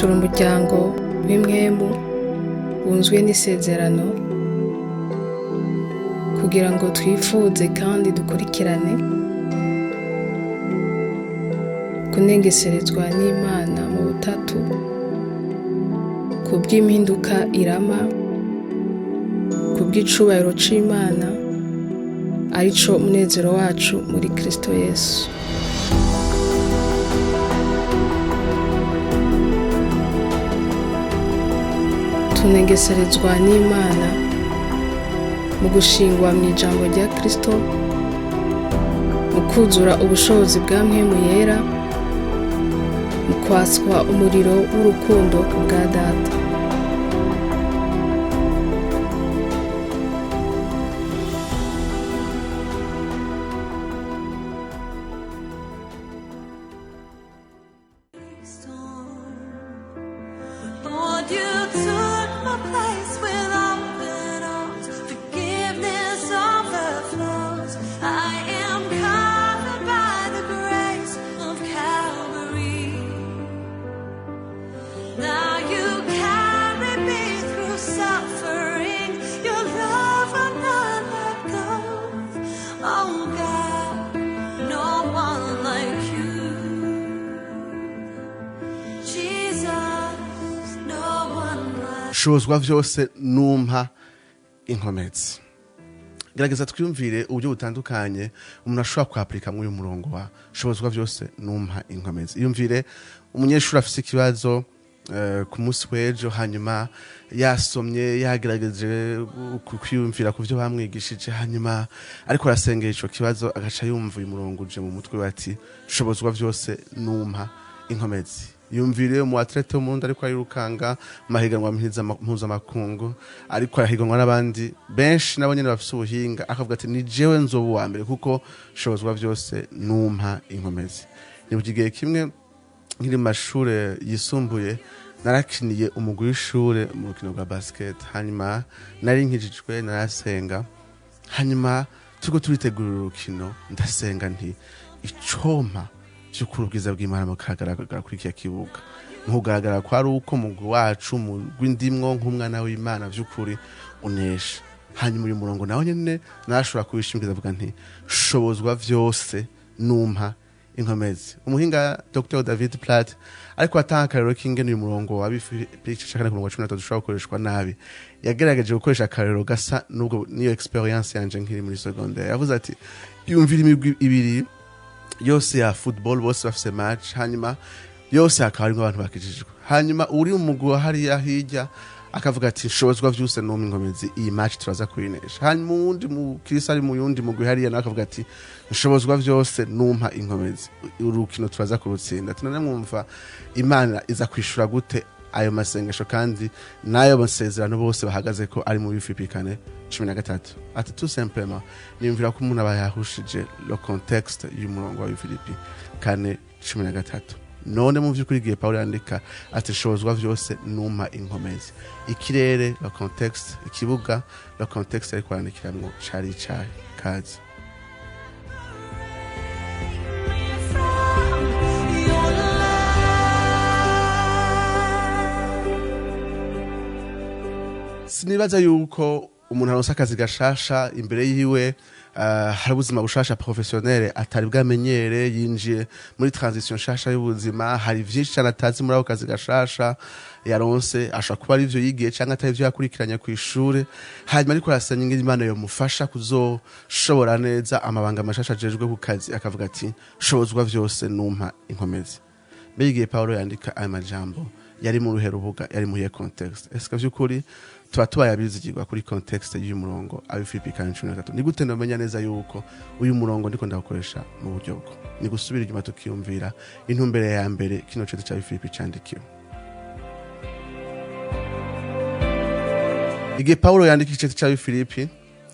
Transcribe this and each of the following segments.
Turi umuryango w'impwemu wunzwe n'isezerano kugira ngo twifuze kandi dukurikirane kunengeserezwa n'Imana mu butatu kubw'impinduka irama, kubw'icubahiro c'Imana arico munezero wacu muri Kristo Yesu. Tunengeserezwa n'Imana mu gushingwa mw'ijambo rya Kristo, mu kwuzura ubushobozi bwa Mpwemu Yera, mu kwatswa umuriro w'urukundo ku bwa Data. Lord, you took my place with open arms. Forgiveness overflows. I am covered by the grace of Calvary. Now you carry me through suffering. Your love will not let go. Oh God, no one like you. Jesus, no one like Shobozwa vyose numpa inkomezi. Gerageza twiyumvire uburyo butandukanye umuntu ashobora kwapurika muri uyu murongo wa shobozwa vyose numpa inkomezi. Iyumvire umunyeshuri afise ikibazo ku munsi w'ejo, hanyuma yasomye, yagerageje kwiyumvira ku vyo bamwigishije, hanyuma ariko arasengera ico kibazo agaca yumva uyu murongo uje mu mutwe we ati shobozwa vyose numpa inkomezi. Yumvire umu athlete w'umurundi ariko arirukanga mu mahiganwa mpuzamakungu, ariko arahiganwa n'abandi benshi nabo nyene bafise ubuhinga, akavuga ati ni jewe nzoba uwa mbere kuko shobozwa vyose numpa inkomezi. Nibuka igihe kimwe nkiri mu mashure yisumbuye narakiniye umugwi w'ishure mu rukino rwa basket, hanyuma nari nkijijwe narasenga, hanyuma turiko turitegurira urukino ndasenga nti icompa vy'ukuri ubwiza bw'Imana bukagaragara kuri kiriya kibuga, ntugaragara ko ari uko mugwi wacu mugwi ndimwo nk'umwana w'Imana vy'ukuri unesha. Hanyuma uyu murongo nawe nyene narashobora kuwishimikiza avuga nti shobozwa vyose numpa inkomezi. Umuhinga Dr David Platt ariko atanga akarero k'ingene uyu murongo wa Filipi igice ca kane ku murongo wa 13 ushobora gukoreshwa nabi, yagerageje gukoresha akarero gasa n'ubwo niyo experience yanje nkiri muri secondaire. Yavuze ati yumvira imigwi ibiri yose ya football, bose bafise match, hanyuma yose hakaba harimwo abantu bakijijwe, hanyuma uri mu mugwi wa hariya hirya akavuga ati nshobozwa vyose numpa inkomezi, iyi match turaza kuyinesha. Hanyuma uwundi mukirisa ari mu yundi mugwi hariya nawe akavuga ati nshobozwa vyose numpa inkomezi, urukino turaza kurutsinda. Ati none mwumva Imana iza kwishura gute ayo masengesho kandi n'ayo masezerano bose bahagaze ko ari muri Filipi 4:13? Ati tout simplement niyumvira ko umuntu aba yahushije le contexte y'umurongo wa Filipi 4:13. None mu vy'ukuri igihe Pawulo yandika ati nshobozwa vyose numpa inkomezi, ikirere le contexte, ikibuga le contexte ariko arandikiramwo cari icahe? Kazi. me from your love. Sinibaza yuko umuntu aronse akazi gashasha imbere yiwe, hari ubuzima bushasha professionnel atari bwamenyere, yinjiye muri transition nshasha y'ubuzima, hari vyinshi cane atazi muri ako kazi gashasha yaronse, ashobora kuba ari ivyo yigiye canke atari ivyo yakurikiranye kw'ishure, hanyuma ariko arasenya ingene Imana yomufasha kuzoshobora neza amabanga mashasha ajejwe ku kazi, akavuga ati shobozwa vyose numpa inkomezi. Mbega igihe Pawulo yandika aya majambo yari mu ruhe rubuga, yari mu iyihe contexte? Ese vy'ukuri tuba tubaye abizigirwa kuri contexte y'uyu murongo abi Filipi 4:13? Ni gute nomenya neza yuko uyu murongo ndiko ndawukoresha mu buryo bwo? Ni gusubira inyuma tukiyumvira intumbero ya mbere kino cete ca Filipi candikiwe. Igihe Pawulo yandika icete ca Filipi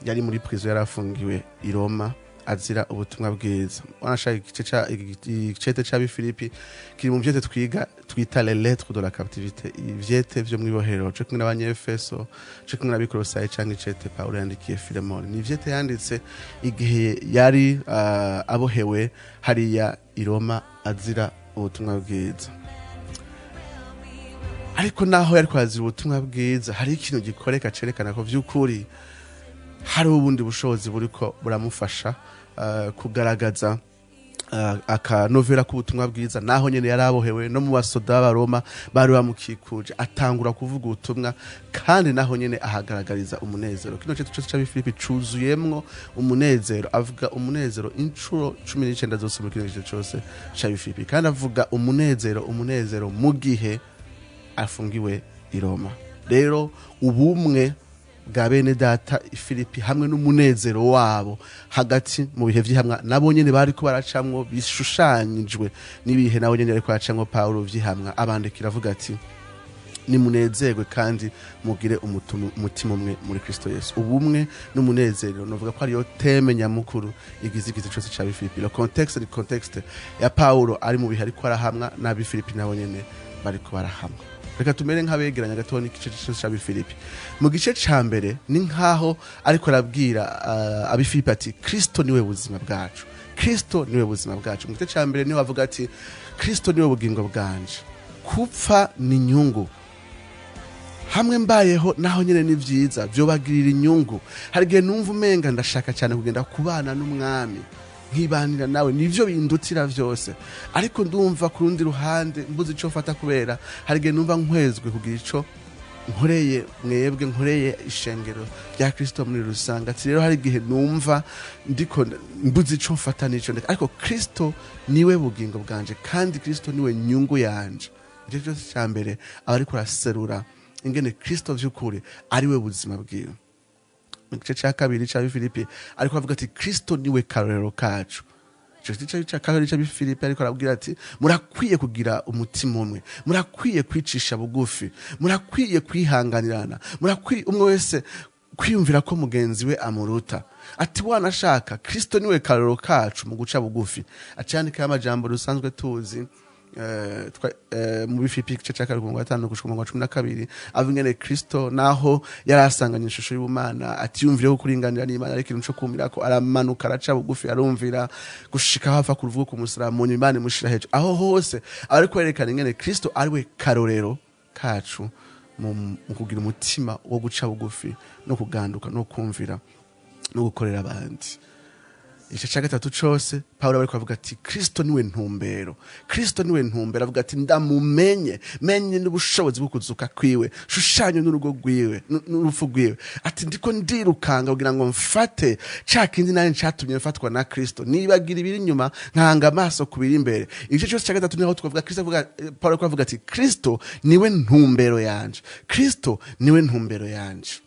yari muri prison, yarafungiwe i Roma azira ubutumwa bwiza. Wanashaka icete ca Filipi kiri mu vyete twiga twita les lettres de la captivité, ivyete vyo mw'ibohero, co kimwe n'Abanyefeso, co kimwe n'Abikolosayi, canke icete Pawulo yandikiye Filemoni. Ni ivyete yanditse igihe yari abohewe hariya i Roma azira ubutumwa bwiza. Ariko naho yari kwazira ubutumwa bwiza, hari ikintu gikoreka cerekana ko vy'ukuri hari ubundi bushobozi buriko buramufasha kugaragaza akanovera k'ubutumwa bwiza. Naho nyene yarabohewe no mu basoda b'Abaroma bari bamukikuje, atangura kuvuga ubutumwa, kandi naho nyene ahagaragariza umunezero. Kino cete cose c'Abifilipi cuzuyemwo umunezero. Avuga umunezero incuro 19 zose muri kino gice cose c'Abifilipi, kandi avuga umunezero mu gihe afungiwe i Roma. Rero ubumwe bwa bene data i Filipi hamwe n'umunezero wabo hagati mu bihe vy'ihamwa nabo nyene bariko baracamwo, bishushanyijwe n'ibihe nabo nyene bariko baracamwo Pawulo vy'ihamwa, abandikira avuga ati: "Nimunezerwe kandi mugire umutima umwe muri Kristo Yesu." Ubumwe n'umunezero novuga ko ariyo thème nyamukuru igize igice cose ca Bifilipi. Le contexte ni contexte ya Paulo ari mu bihe ariko arahamwa, n'Abifilipi nabo nyene bariko barahamwa. Reka tumere nk'abegeranya gatoya n'igice cose ca Bifilipi. Mu gice ca mbere ni nkaho ariko arabwira Abifilipi ati: "Kristo niwe buzima bwacu, Kristo niwe buzima bwacu." Mu gice ca mbere niho avuga ati: "Kristo niwe bugingo bwanje, kupfa ni inyungu, hamwe mbayeho naho nyene ni vyiza, vyobagirira inyungu. Hari igihe numva umenga ndashaka cyane kugenda kubana n'Umwami, nkibanira nawe, nivyo bindutira vyose. Ariko ndumva ku rundi ruhande mbuze ico mfata, kubera hari igihe numva nkwezwe kugira ico nkoreye mwebwe, nkoreye ishengero rya Kristo muri rusange." Ati: "Rero hari igihe numva ndiko mbuze ico mfata n'ico ndeka, ariko Kristo niwe bugingo bwanje kandi Kristo niwe nyungu yanje." Igice cyose cya mbere aba ariko araserura ingene Kristo vy'ukuri ari we buzima bwiwe. Mu gice cya kabiri cya Filipi ariko avuga ati: "Kristo niwe karorero kacu." Ico gice cya kabiri cya Filipi ariko arabwira ati: "Murakwiye kugira umutima umwe, murakwiye kwicisha bugufi, murakwiye kwihanganirana, murakwiye umwe wese kwiyumvira ko mugenzi we amuruta." Ati: "Wanashaka Kristo niwe karorero kacu mu guca bugufi." Acandikaho amajambo dusanzwe tuzi mu Bifilipi igice cya kabiri, ku murongo wa 5 gushika ku murongo wa 12, avuga ingene Kristo naho yari asanganye ishusho y'ubumana atiyumvireho kuringanira n'Imana ariko ikintu co kumirako, aramanuka, araca bugufi, arumvira gushika aho ava ku ruvugo ku musaraba, mu nyuma Imana imushira hejuru. Aho hose aba ariko yerekana ingene Kristo ari we karorero kacu mu kugira umutima wo guca bugufi no kuganduka no kumvira no gukorera abandi. Igice cya gatatu cose Pawulo ariko avuga ati: "Kristo niwe ntumbero, Kristo niwe ntumbero." Avuga ati: "Ndamumenye, menye n'ubushobozi bwo kuzuka kwiwe, shushanye n'urugo rwiwe, n'urupfu rwiwe." Ati: "Ndiko ndirukanga kugira ngo mfate ca kindi nanje catumye mfatwa na Kristo, nibagira ibiri inyuma nkahanga amaso ku biri imbere." Igice cyose cya gatatu niho twavuga Kristo avuga, Pawulo ariko avuga ati: "Kristo niwe ntumbero yanje, Kristo niwe ntumbero yanje."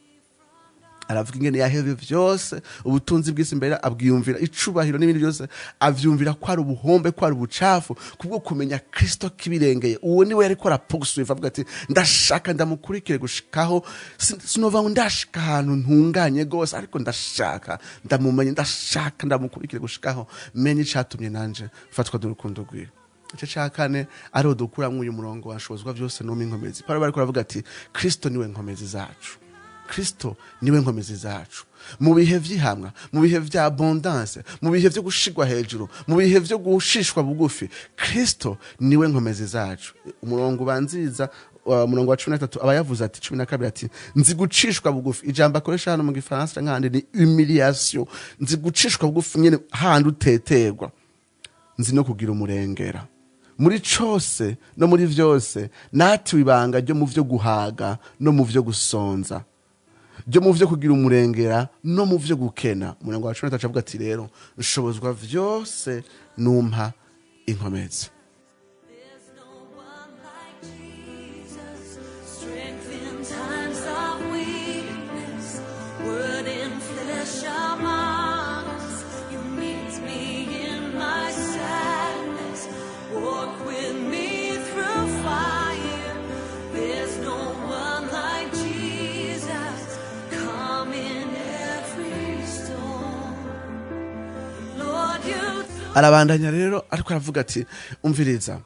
Aravuga ingene yahevye vyose, ubutunzi bw'isi imbere abwiyumvira, icubahiro n'ibindi byose avyumvira ko ari ubuhombe, ko ari ubucafu, kubwo kumenya Kristo kibirengeye. Uwo niwe yariko arapoursuivre, avuga ati: "Ndashaka ndamukurikire gushikaho sinova ngo ndashika ahantu ntunganye gose, ariko ndashaka ndamumenye, ndashaka ndamukurikire gushikaho menye icatumye nanje mfatwa n'urukundo rwiwe." Igice cya kane ariho dukuramwo uyu murongo washobozwa vyose n'umpa inkomezi. Pawulo bariko aravuga ati: "Kristo niwe nkomezi zacu, Kristo niwe nkomezi zacu mu bihe vy'ihamwa, mu bihe vya abondance, mu bihe vyo gushigwa hejuru, mu bihe vyo gushishwa bugufi, Kristo niwe nkomezi zacu." Umurongo ubanziriza, umurongo wa 13, aba yavuze ati, 12, ati: "Nzi gucishwa bugufi." Ijambo akoresha hano mu Gifaransa nkandi ni humiliation. Nzi gucishwa bugufi nyene handi uteterwa, nzi no kugira umurengera. Muri cose no muri vyose natiwe ibanga ryo mu vyo guhaga no mu vyo gusonza, ryo mu vyo kugira umurengera no mu vyo gukena. Umurongo wa 13 avuga ati: "Rero nshobozwa vyose numpa inkomezi." There's no one like Jesus, strength in times of weakness, word in flesh among us. You meet me in my sadness, walk with me through fire. There's no one like Jesus, come in every storm. Lord, you Arabandanya rero ariko aravuga ati: "Umviriza."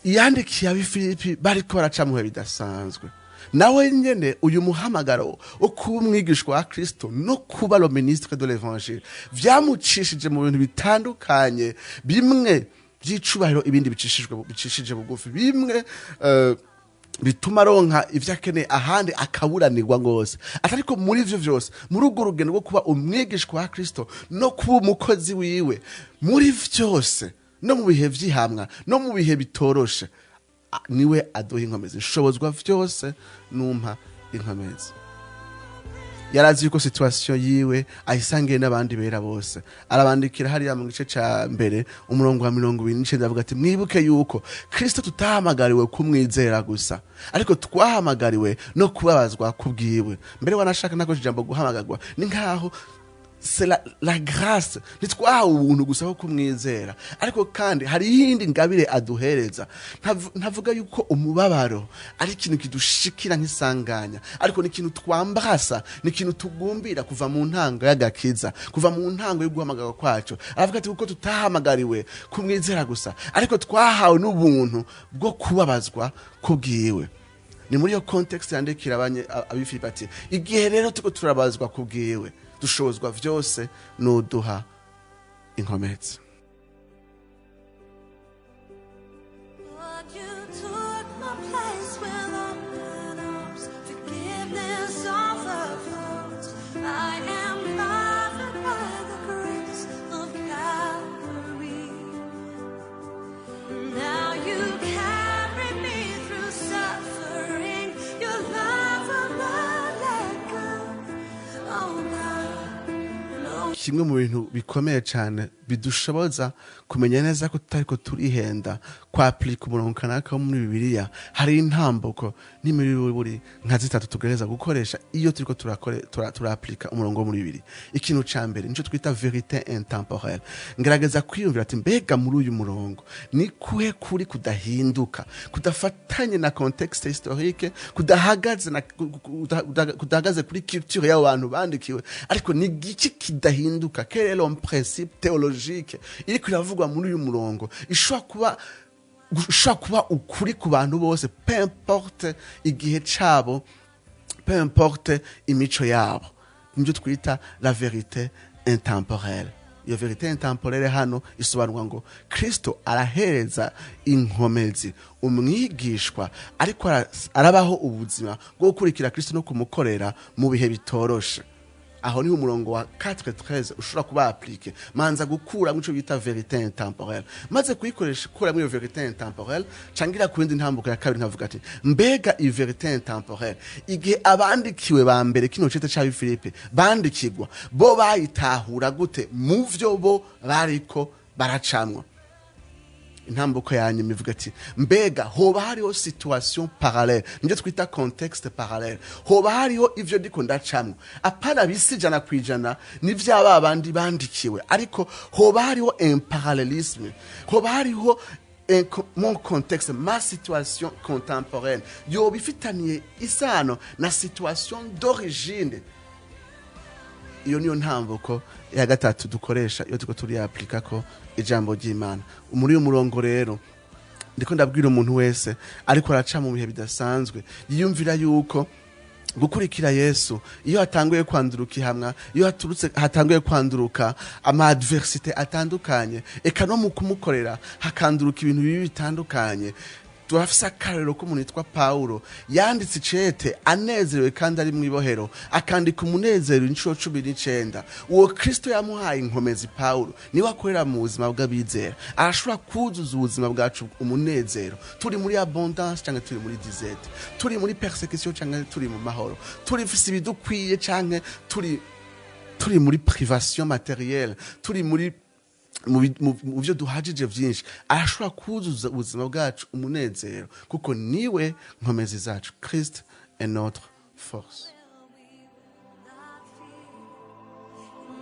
Yandikiye Abifilipi bariko baraca mu bihe bidasanzwe. Nawe nyene uyu muhamagaro wo kuba umwigishwa wa Kristo no kuba le ministre de l'Évangile vyamucishije mu bintu bitandukanye, bimwe by'icubahiro, ibindi bicishijwe bicishije bugufi, bimwe Bituma aronka ivyo akeneye ahandi, akaburanirwa rwose. Ariko muri ivyo vyose, muri urwo rugendo rwo kuba umwigishwa wa Kristo no kuba umukozi wiwe, muri vyose, no mu bihe vy'ihamwa, no mu bihe bitoroshe, niwe aduha inkomezi. Nshobozwa vyose numpa inkomezi. Yarazi yuko situation yiwe ayisangiye n'abandi bera bose. Arabandikira hariya mu gice ca mbere, umurongo wa 29, avuga ati: "Mwibuke yuko Kristo tutahamagariwe kumwizera gusa, ariko twahamagariwe no kubabazwa kubwiwe." Mbere wanashaka nako ijambo guhamagarwa ni nkaho c'est la grâce. Ntitwahawe ubuntu gusa ko kumwizera, ariko kandi hari iyindi ngabire aduhereza. Ntavuga yuko umubabaro ari ikintu kidushikira nk'isanganya, ariko ni ikintu twambarasa, ni ikintu tugumbira kuva mu ntango y'agakiza, kuva mu ntango yo guhamagarwa kwacu. Aravuga ati: "Kuko tutahamagariwe kumwizera gusa, ariko twahawe n'ubuntu bwo kubabazwa kubwiwe." Ni muri iyo contexte yandikira Abifilipi ati: "Igihe rero turiko turabazwa kubwiwe, dushobozwa vyose n'uduha inkomezi." Lord, you took my place with open arms. Forgiveness overflows. I am covered by the grace of Calvary. Now you carry me through suffering. Your love will not let go. Oh God, no. Kimwe mu bintu bikomeye cyane bidushoboza kumenya neza ko tutariko turihenda kwapurika umurongo kanaka wo muri Bibiliya, hari intambuko n'imiburiburi nka zitatu tugerageza gukoresha iyo turiko turapurika umurongo wo muri Bibiliya. Ikintu ca mbere nico twita vérité intemporelle. Ngerageza kwiyumvira ati: mbega muri uyu murongo ni kuhe kuri kudahinduka, kudafatanye na contexte historique, kudahagaze na kudahagaze kuri culture y'abo bantu bandikiwe, ariko ni giki kidahinduka? Quel est le principe théologique iriko iravugwa muri uyu murongo ishobora kuba ukuri ku bantu bose, peu importe igihe cabo, peu importe imico yabo? Nibyo twita la vérité intemporelle. Iyo vérité intemporelle hano isobanurwa ngo Kristo arahereza inkomezi umwigishwa ariko arabaho ubuzima bwo gukurikira Kristo no kumukorera mu bihe bitoroshe. Aho niho umurongo wa 4:13 ushobora kuba appliqué. Manza gukuramo ico bita vérité intemporelle. Maze kuyikoresha, kuramo iyo vérité intemporelle, cangira ku yindi ntambuko ya kabiri, nkavuga ati: mbega iyi vérité intemporelle, igihe abandikiwe ba mbere kino cete ca Filipe bandikirwa, bo bayitahura gute mu vyo bo bariko baracamwa? Intambuko ya nyuma ivuga ati: mbega hoba hariho situation parallèle, nibyo twita contexte parallèle? Hoba hariho ivyo ndiko ndacamwo, apana bisi 100% n'ivyaba bandi bandikiwe, ariko hoba hariho un parallélisme, hoba hariho mon contexte, ma situation contemporaine yoba ifitaniye isano na situation d'origine? Iyo niyo ntambuko ya gatatu dukoresha iyo turiko turiyapurika ko ijambo ry'Imana. Muri uyu murongo rero, ndiko ndabwira umuntu wese ariko araca mu bihe bidasanzwe, yiyumvira yuko gukurikira Yesu, iyo hatanguye kwanduruka ihamwa, iyo haturutse hatanguye kwanduruka ama adversité atandukanye, eka no mu kumukorera hakanduruka ibintu bibi bitandukanye, turafise akarorero k'umuntu yitwa Pawulo, yanditse icete anezerewe kandi ari mu ibohero, akandika umunezero inshuro 19. Uwo Kristo yamuhaye inkomezi Pawulo, niwe akorera mu buzima bw'abizera. Arashobora kuzuza ubuzima bwacu umunezero, turi muri abondance cyangwa turi muri disette, turi muri persécution cyangwa turi mu mahoro, turi fise ibidukwiye cyangwa turi muri privation matérielle, turi muri mu byo duhajije byinshi. Arashobora kuzuza ubuzima bwacu umunezero, kuko niwe nkomezi zacu. Christ est notre force.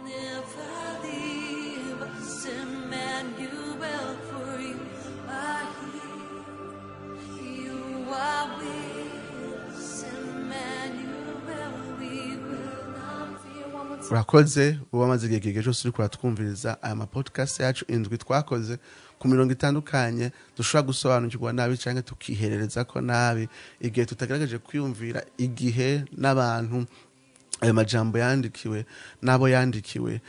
Never leave us, Emmanuel, for you are here. You are with us, Emmanuel. We will not fear. One more time. Urakoze uba wamaze igihe kirekire cyose uriko uratwumviriza aya mapodcast yacu indwi twakoze ku mirongo itandukanye dushobora gusobanukirwa nabi cyangwa tukiherereza ko nabi, igihe tutagaragaje kwiyumvira igihe n'abantu ayo majambo yandikiwe, n'abo yandikiwe,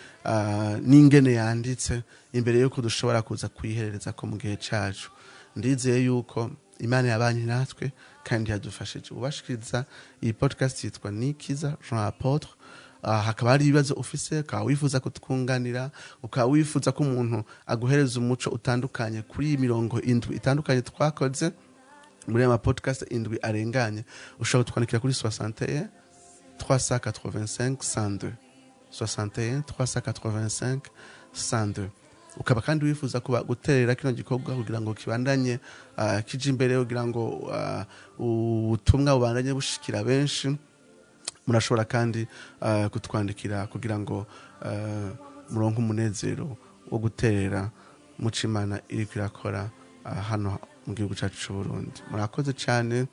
n'ingene yanditse, imbere y'uko dushobora kuza kuyiherereza ko mu gihe cacu. Ndizeye yuko Imana yabanye natwe kandi yadufashije. Ubashikiriza iyi podcast yitwa Nikiza Jean Apôtre. Hakaba hari ibibazo ufise, ukaba wifuza kutwunganira, ukaba wifuza ko umuntu aguhereza umuco utandukanye kuri iyi mirongo indwi itandukanye twakoze muri aya mapodcast indwi arenganye, ushobora kutwandikira kuri 61 385 102, 61 385 102. Ukaba kandi wifuza kuba guterera kino gikorwa kugira ngo kibandanye kije imbere, kugira ngo ubutumwa bubandanye bushikira benshi, murashobora kandi kutwandikira kugira ngo muronke umunezero wo guterera muco Imana iriko irakora hano mu gihugu cyacu cy'u Burundi. Murakoze cyane.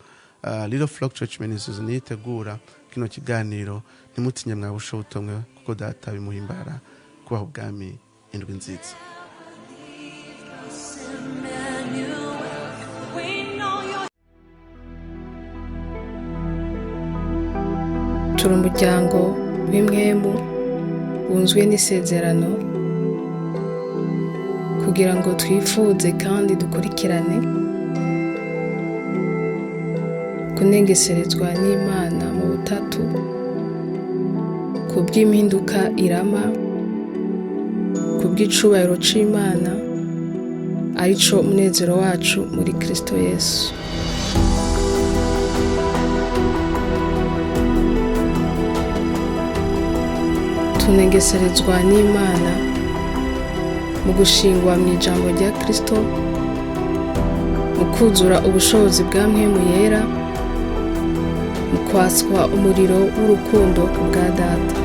Little Flock Church Ministries niyo itegura kino kiganiro. Ntimutinye mwabusha ubutumwa, kuko Data bimuhimbara kubaha ubwami. Indwi nziza. Emmanuel, we know you're Turi umuryango w'impwemu wunzwe n'isezerano kugira ngo twifuze kandi dukurikirane kunengeserezwa n'Imana mu butatu ku bw'impinduka irama, ku bw'icubahiro c'Imana, arico munezero wacu muri Kristo Yesu. Tunengeserezwa n'Imana mu gushingwa mu ijambo rya Kristo, mu kuzura ubushobozi bwa Mpwemu Yera, mu kwatswa umuriro w'urukundo ku bwa Data.